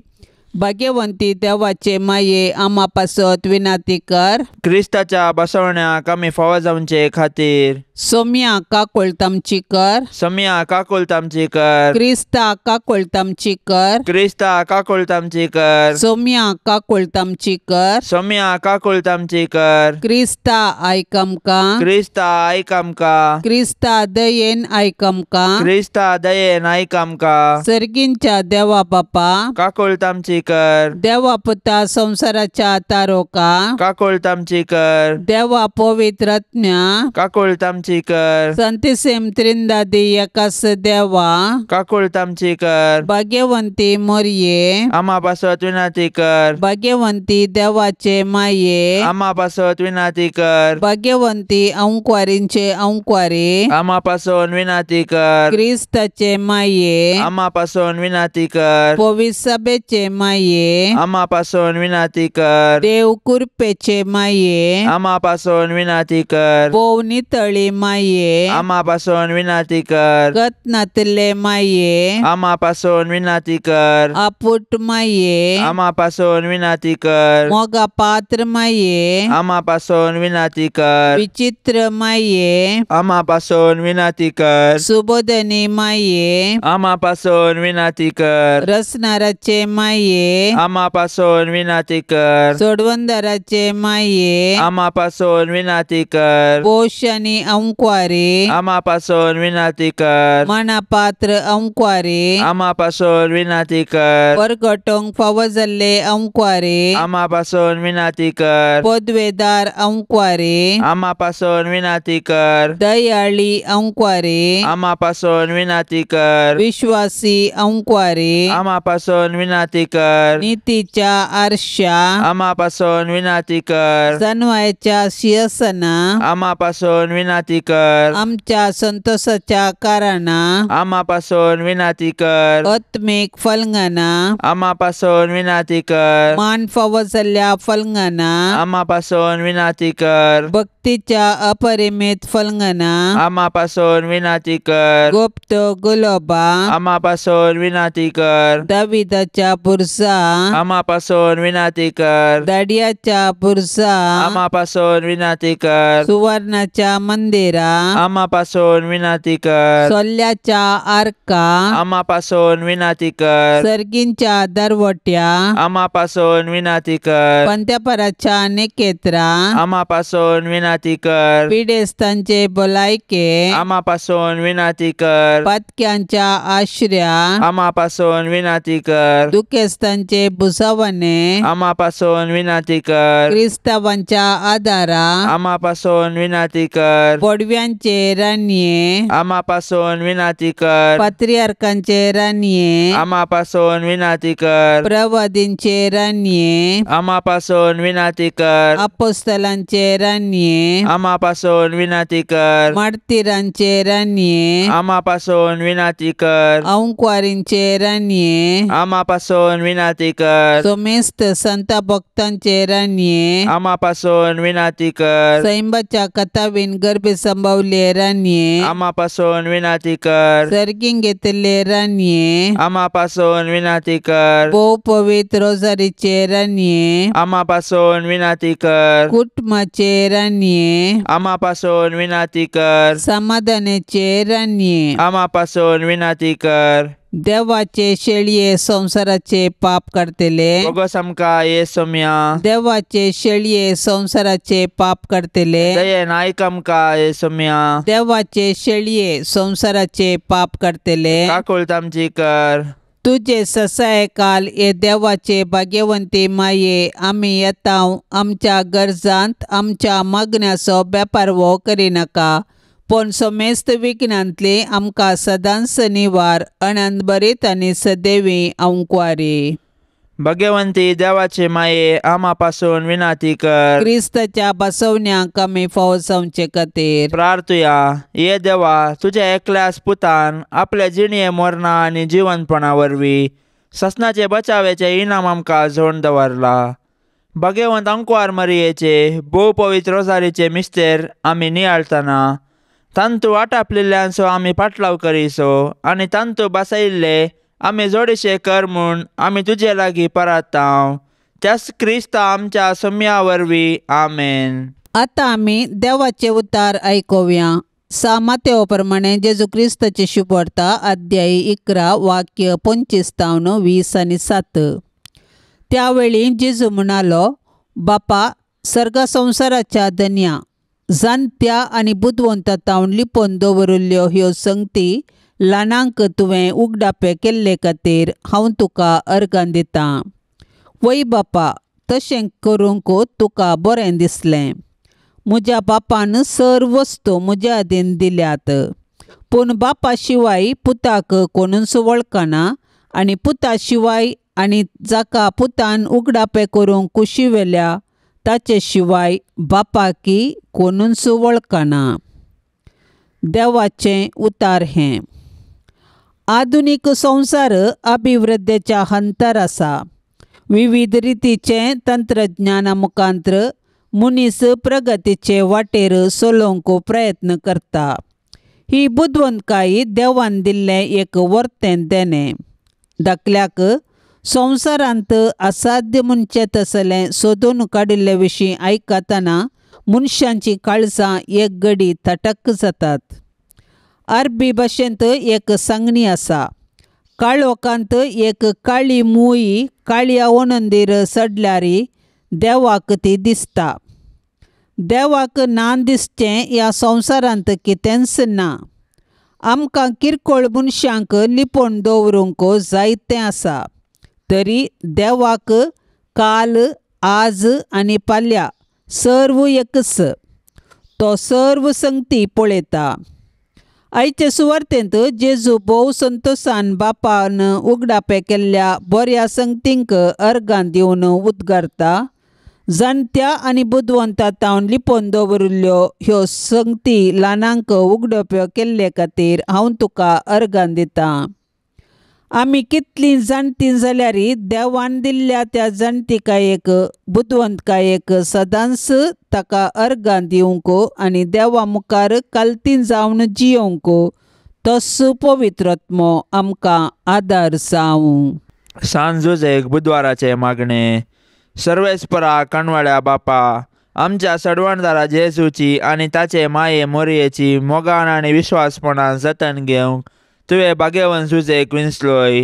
भाग्यवंती देवाचे माये आमा पासत विनाती कर. क्रिस्ताच्या बसवण्याक आमी फावो जावचे खातीर सोम्या काकुळतामची कर. सोम्या काकुळतामची कर. क्रिस्ता काकुळतामची कर. क्रिस्ता काकुळतामची कर. सोम्या काकुळतामची कर. सोम्या काकुळतामची कर. क्रिस्ता आयक आमकां. क्रिस्ता आयक आमकां. क्रिस्ता दयेन आयक आमकां. क्रिस्ता दयेन आयक आमकां. सर्गींच्या देवा बापा काकुळतामची कर. देवा पुता संवसाराच्या तारोका काकुळतामची कर. देवा पवित्र आत्म्या काकुळतामची कर. संतिसेम त्रिंदादी एकास देवा काकुळतामची कर. भाग्यवंती मोरये आमा पासत विनाती कर. भाग्यवंती देवाचे माये आमा पासत विनाती कर. भाग्यवंती अंकवारींचे अंकवारी आमा पासून विनाती कर. क्रिस्ताचे माये आमा पासून विनाती कर. पवित्र सभेचे माये आमा पासून विनाती कर. देव कृपेचे माये आमा पासून विनाती कर. भोव नितळी माये आमा पासून विनाती कर. गतनातले माये आमा पासून विनाती कर. आपुट माये आमा पासून विनाती कर. मोगा पात्र माये आमा पासून विनाती कर. विचित्र माये आमा पासून विनाती कर. सुबोधनी माये आमा पासून विनाती कर. रसनाराचे माये आमा पासून विनाती कर. सोडवंदराचे माये आमा पासून विनाती कर. पोषणी अंकवारी आमा पासून विनाती कर. मनापात्र अंकवारी आमा पासून विनाती कर. परगटोंक फावो जाल्ले अंकवारी आमा पासून विनाती कर. पदवेदार अंकवारी आमा पासून विनाती कर. दयाळी अंकवारी आमा पासून विनाती कर. विश्वासी अंकवारी आमा पासून विनाती कर. नीतीच्या आरशा आमा पासून विनाती कर. सनवायच्या शिरसना आमा पासून विनाती कर. आमच्या संतोषाच्या कारणा आमा पासून विनाती कर. आत्मीक फलंगना आमा पासून विनाती कर. मान फावो जाल्ल्या फलंगना आमा पासून विनाती कर. भक्तीच्या अपरिमित फलंगना आमा पासून विनाती कर. गुप्त गुलोबा आमा पासून विनाती कर. दाविदाच्या बुरसा आमा पासून विनाती कर. दाडियाच्या बुरसा आमा पासून विनाती कर. सुवर्णाच्या मंदिरा आमा पासून विनाती कर. सोल्याच्या आर्का आमा पासून विनाती कर. सर्गींच्या दरवट्या आमा पासून विनाती कर. पंत्यापराच्या निकेत्रा आमा पासून विनाती कर. पिडेस्तांचे भलायके आमा पासून विनाती कर. पातक्यांच्या आश्र्या आमा पासून विनाती कर. दुखेस्तांचे भुसावणे आमा पासून विनाती कर. क्रिस्तावांच्या आदारा आमा पासून विनाती कर. पडव्यांचे रानये आमा पासून विनाती कर. पात्रियार्कांचे रानये आमा पासून विनाती कर. प्रवादींचे रानये आमा पासून विनाती कर. अपोस्तलांचे रानये आमा पासून विनाती कर. मार्तीरांचे रानये आमा पासून विनाती कर. अंकवारींचे रानये आमा पासून विनाती कर. सोमेस्त संत भक्तांचे रानये आमा पासून विनाती कर. सैंबाच्या कथावीन गर्भे संभवले रानये आमा पासून विनाती कर. सर्गींग घेतले रानये आमा पासून विनाती कर. भोव पवित्र रोजारीचे रानये आमा पासून विनाती कर. कुटुंबाचे रानये आमा पासून विनाती कर. समाधानाचे रानये आमा पासून विनाती कर. देवाचे शेळये संवसाराचे पाप करतले बोगस आमकां ये सोम्या. देवाचे शेळये संवसाराचे पाप करतले दयेन आयक आमकां ये सोम्या. देवाचे शेळये संवसाराचे पाप करतले काकुळतामची कर. तुझे ससाय काल हे देवाचे भाग्यवंती माये आमी येता आमच्या गरजांत आमच्या मागण्याचो बेपारवो करिनाका पूण समेस्त विघ्नांतली आमकां सदांच निवार अनंतभरीत आनी सदैवी अंकवारी. भगवंती देवाचे माये आमा पासून विनाती कर. क्रिस्ताच्या बसवण्याक आमी फावो जावचे खातीर प्रार्थुया. ये देवा, तुझ्या एकल्याच पुतान आपल्या जिणये मरणा आनी जिवनपणा वरवीं ससनाचे बचावेचे इनाम आमकां जोड दवरला. भगवंत अंकवार मरियेचे भोव पवित्र रोजारीचे मिस्तेर आमी नियाळतना तांतू आटापलेल्यांचो आमी पाटलाव करिसो आनी तांतू बसयल्ले आमी जोडीशे कर म्हूण आमी तुजे लागीं परातांव त्याच क्रिस्ता आमच्या सोम्या वरवीं आमेन. आतां आमी देवाचे उतार आयकुया. सा मातेव प्रमाणे जेजू क्रिस्ताची शुभवार्ता अध्याय 11 वाक्य 25 तावन 20 आनी 7. त्यावेळी जेजू म्हणालो, बापा सर्ग संवसाराच्या धन्या जाणत्या आनी बुदवंता तावन लिपोवन दवरिल्ल्यो ह्यो संगती ल्हानांक तुवें उगडापे केल्ले खातीर हांव तुका अर्गां दितां. वय बापा, तशें करूंक तुका बरें दिसलें. म्हज्या बापान सर्व वस्तू म्हज्या अधीन दिल्यात, पूण बापा शिवाय पुताक कोणूच वळखना आनी पुता शिवाय आनी जाका पुतान उगडापे करूंक कुशी वेल्या ताचे शिवाय बापाकी कोणूच वळखना. देवाचें उतार हें. आधुनीक संवसार अभिवृद्धीच्या हंतर आसा. विविध रितीचें तंत्रज्ञाना मुखांत्र मनीस प्रगतीचे वाटेर चलोवंक प्रयत्न करता. ही बुदवंतकाय देवान दिल्लें एक वर्तें देणें. धाकल्याक संवसारांत असाध्य म्हणचें तसलें सोदून काडिल्ले विशीं आयकतना मनशांचीं काळजां एक गडी थटक जातात. अरबी भाशेंत एक सांगणी आसा, काळोखांत एक काळी मूय काळ्या ओनंदीर सडल्यार देवाक ती दिसता. देवाक ना दिसचें ह्या संवसारांत कितेंच ना. आमकां किरकोळ मनशांक लिपोवन दवरूंक जायतें आसा, तरी देवाक काल आज आनी फाल्यां सर्व एकच. तो सर्व संगती पळयता. आयचे सुवार्तेंत जेजू भोव संतोशान बापान उगडापे केल्ल्या बऱ्या संगतींक अर्गां दिवन उद्गारता. जाणत्या आनी बुदवंता तावन लिपोवन दवरिल्ल्यो ह्यो संगती ल्हानांक उगडप्यो केल्ले खातीर हांव तुका अर्गां दितां. आमी कितलीं जाणटीं जाल्यार देवान दिल्ल्या त्या जाणटिकायेक बुदवंतकायेक सदांच ताका अर्गां दिवंक आनी देवा मुखार कालतीं जावन जियोवंक तस पवित्रात्मो आमकां आदार जावं. सांजुजेक बुधवाराचे मागणे. सर्वेस्परा कणवाळ्या बापा, आमच्या सडवणदारा जेजूची आनी ताचे माये मोरयेची मोगान आनी विश्वासपणान जतन घेवंक तुवें भाग्यवंत जुजेक विंचलोय.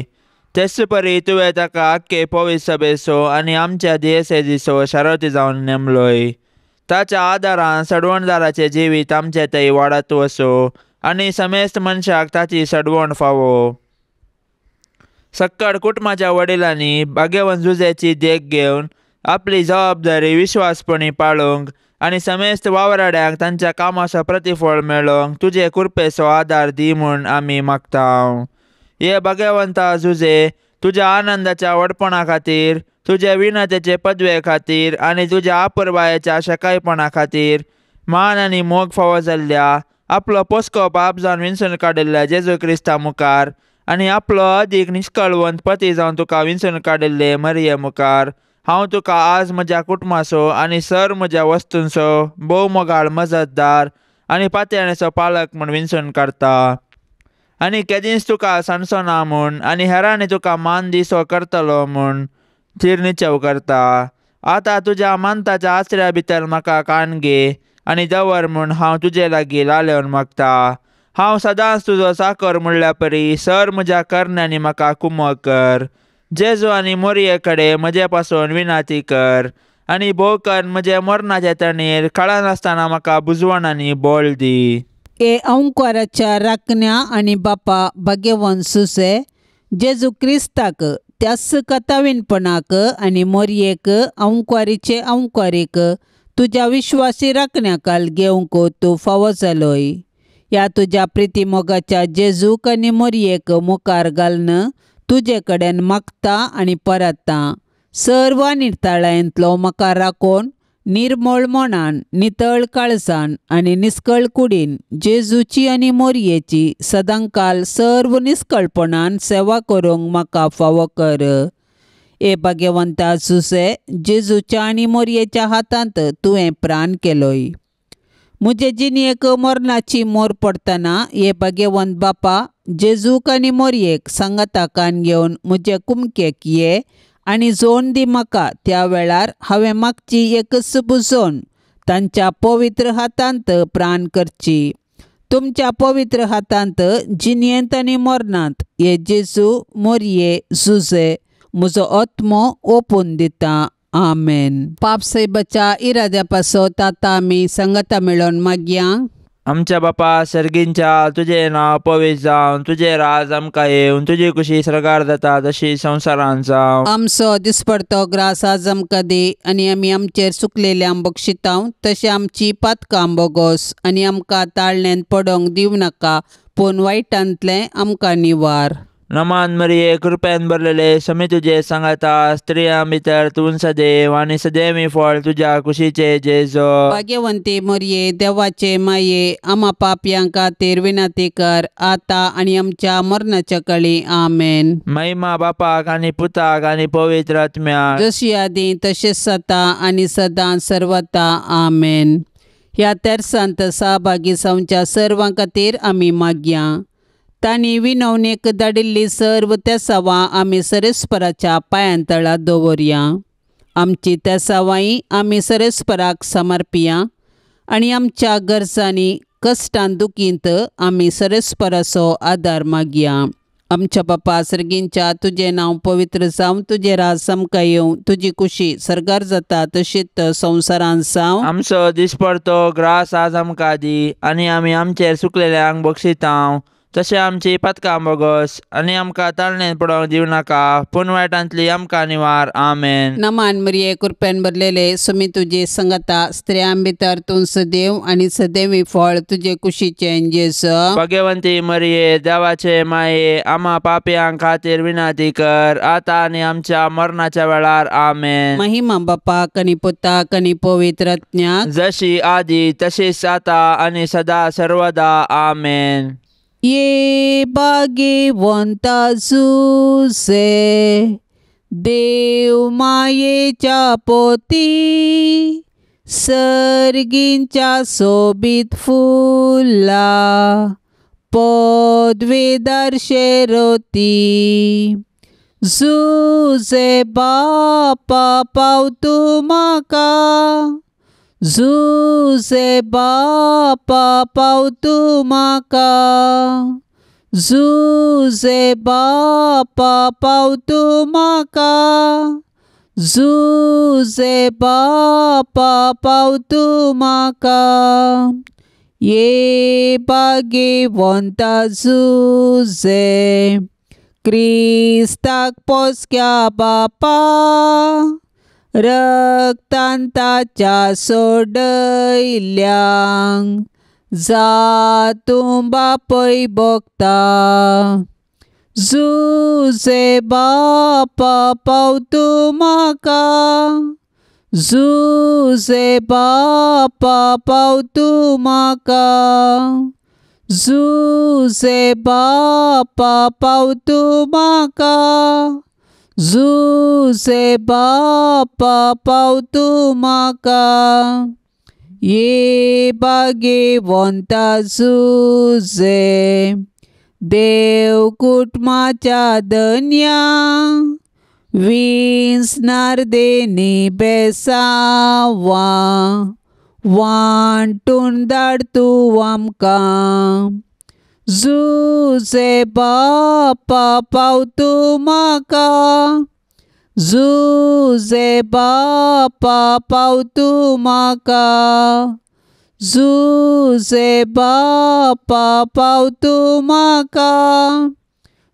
तेच परी तुवें ताका आख्खे पवित्र सभेचो आनी आमच्या दियेसेजीचो शारती जावन नेमलोय. ताच्या आदारान सडवणदाराचें जिवीत आमचे थंय वाडत वचो आनी समेस्त मनशाक ताची सडवण फावो. सक्कड कुटुंबाच्या वडिलांनी भाग्यवंत जुजेची देख घेवन आपली जबाबदारी विश्वासपणी पाळूंक आनी समेस्त वावराड्यांक तांच्या कामाचो प्रतिफळ मेळोवंक तुजे कृपेचो आदार दी म्हूण आमी मागता. हे भाग्यवंता जुजे, तुज्या आनंदाच्या व्हडपणा खातीर, तुज्या विनतेचे पदवे खातीर आनी तुज्या अपुरबायेच्या शकायपणा खातीर मान आनी मोग फावो जाल्ल्या आपलो पोसको बाप जावन विंचून काडिल्ल्या जेजू क्रिस्ता मुखार आनी आपलो अदीक निश्कळवंत पती जावन तुका विंचून काडिल्ले मरिये मुखार हांव तुका आज म्हज्या कुटुंबाचो आनी सर म्हज्या वस्तूंचो भोव मोगाळ मजतदार आनी पातयेणेचो पालक म्हूण विंचून काडटा. आनी केदींच तुका सांडचो ना म्हूण आनी हेरांनी तुका मान दिसो करतलो म्हूण थीर निचेव करता. आतां तुज्या मानताच्या आसऱ्या भितर म्हाका कान घे आनी दवर म्हूण हांव तुजे लागीं लालेवन मागता. हांव सदांच तुजो चाकर म्हणल्या परी सर म्हज्या करण्यांनी म्हाका कुमक कर. जेजू आनी मोरये कडेन म्हजे पासून विनाती कर आनी भोव कर म्हजे मरणाचे तणीर कळनासतना म्हाका बुजवण आनी बळ दी. हे अंकाराच्या राखण्या आनी बापा भाग्यवंत सुसे जेजू क्रिस्ताक त्याच कथावीनपणाक आनी मोरयेक अंकारीचे अंकारीक तुज्या विश्वासी राखण्याकाल घेवंक तूं फावो जालोय. ह्या तुज्या प्रिती मोगाच्या जेजूक आनी मोरयेक मुखार घालून तुजे कडेन मागता आनी परता. सर्व निर्ताळायेंतलो म्हाका राखून निर्मळ मनान नितळ काळजान आनी निस्कळ कुडीन जेजूची आनी मोरयेची सदांकाल सर्व निस्कळपणान सेवा करूंक म्हाका फावो कर. हे भाग्यवंता जुसे, जेजूच्या आनी मोरयेच्या हातांत तुवें प्राण केलोय. म्हजे जिणेक मरणाची मोर पडटना हे भाग्यवंत बापा जेजूक आनी मोरयेक सांगाता कान घेवन म्हजे कुमकेक ये आनी जोण दी म्हाका. त्या वेळार हांवें मागची एकच बुजोवन तांच्या पवित्र हातांत प्राण करची. तुमच्या पवित्र हातांत जिणेंत आनी मरणांत हे जेजू मोरये जुजे म्हजो आत्मो ओपून दिता. आमेन. पाप सायबाच्या इराद्या पासत आतां आमी संगता मेळोवन मागया. आमच्या बापा सर्गींच्या तुजें नांव पवित्र जावन, तुजें राज आमकां येवन, तुजी कुशी सर्गार जाता तशी संवसारांत जावं. आमचो दिसपडतो ग्रास आज आमकां दी आनी आमी आमचेर चुकलेल्यांक बक्षितांव तशें आमची पातकां बोगोस आनी आमकां ताळण्यांत पडोंक दिवं नाका पूण वायटांतलें आमकां निवार. नमान मरिये कृपेन भरलेले समी तुजे सांगाता, स्त्रियां भितर तूं सदैव आनी सदैवी फळ तुज्या कुशीचे जेजो. भाग्यवंती मरिये देवाचे माये आमा पापयां खातीर विनंती कर आतां आनी आमच्या मरणाच्या कळी. आमेन. महिमा बापाक आनी पुताक आनी पवित्र आत्म्याक, जशी आदी तशेंच आतां आनी सदां सर्वता. आमेन. ह्या तेर्सांत सहभागी जावच्या सर्वां खातीर आमी मागया. तांणी विनवणेक धाडिल्ली सर्व तेसावां आमी सरेस्पराच्या पांयांतळा दवरया. आमची तेसावांय आमी सरेस्पराक समर्पिया आनी आमच्या गरजांनी कश्टान दुखींत आमी सरेस्पराचो आदार मागया. आमच्या बापा सर्गींच्या तुजें नांव पवित्र जावं, तुजें राज आमकां येवं, तुजी कुशी सर्गार जाता तशीच संवसारांत जावं. आमचो दिसपडतो ग्रास आज आमकां दी आनी आमी आमचेर चुकलेल्यांक बक्षितांव तशें आमची पातकां बोगस आनी आमकां ताळणेन पडोवंक दिवं नाका पूण वायटांतली आमकां निवार. आमेन. नमान मरिये कृपेन भरलेले सुमी तुजे संगता, स्त्रियां भितर तूं सदैव आनी सदैवी फळ तुजे कुशीचें जेजू. भाग्यवंती मरिये देवाचे माये आमा पापयां खातीर विनंती कर आतां आनी आमच्या मरणाच्या वेळार. आमेन. महिमा बापाक आनी पुताक आनी पवित्र आत्म्याक, जशी आदी तशीच आतां आनी सदा सर्वदा. आमेन. ये भाग्यवंता जुजे देव मायेच्या पोती, सर्गींच्या सोबीत फुला पदवेदार शेरोती. जुजे बापा पाव तूं म्हाका, जुजे बापा पाव तूं म्हाका, जुजे बापा पाव तूं म्हाका, जुजे बापा पाव तूं म्हाका. ये भाग्यवंता जुजे क्रिस्ताक पोसक्या बापा, रक्तान ताच्या सोडयल्यांक जा तूं बापय भोगता. जुजे बापा पाव तूं म्हाका, जुजे बापा पाव तूं म्हाका, जुजे बापा पाव तूं म्हाका, जुजे बापा पाव तूं म्हाका. ये भाग्यवंता जुजे देव कुटुंबाच्या धन्या, विंचणार देणी बेसांवां वांटून धाड तूं आमकां. जुजे बापा पाव तूं म्हाका, जुजे बापा पाव तूं म्हाका, जुजे बापा पाव तूं म्हाका,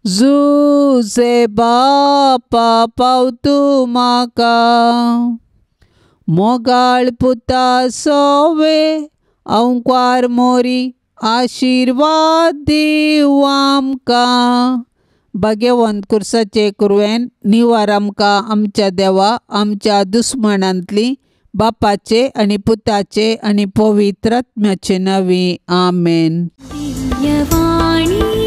जुजे बापा पाव तूं म्हाका. मोगाळ पुता सोवे अंकवार मोरी आशिर्वाद दीव आमकां. भाग्यवंत कुर्साचे कुरवेन निवार आमकां आमच्या देवा आमच्या दुस्मनांतली, बापाचे आनी पुताचे आनी पवित्र आत्म्याचे नांवी. आमेन. दिव्यवाणी.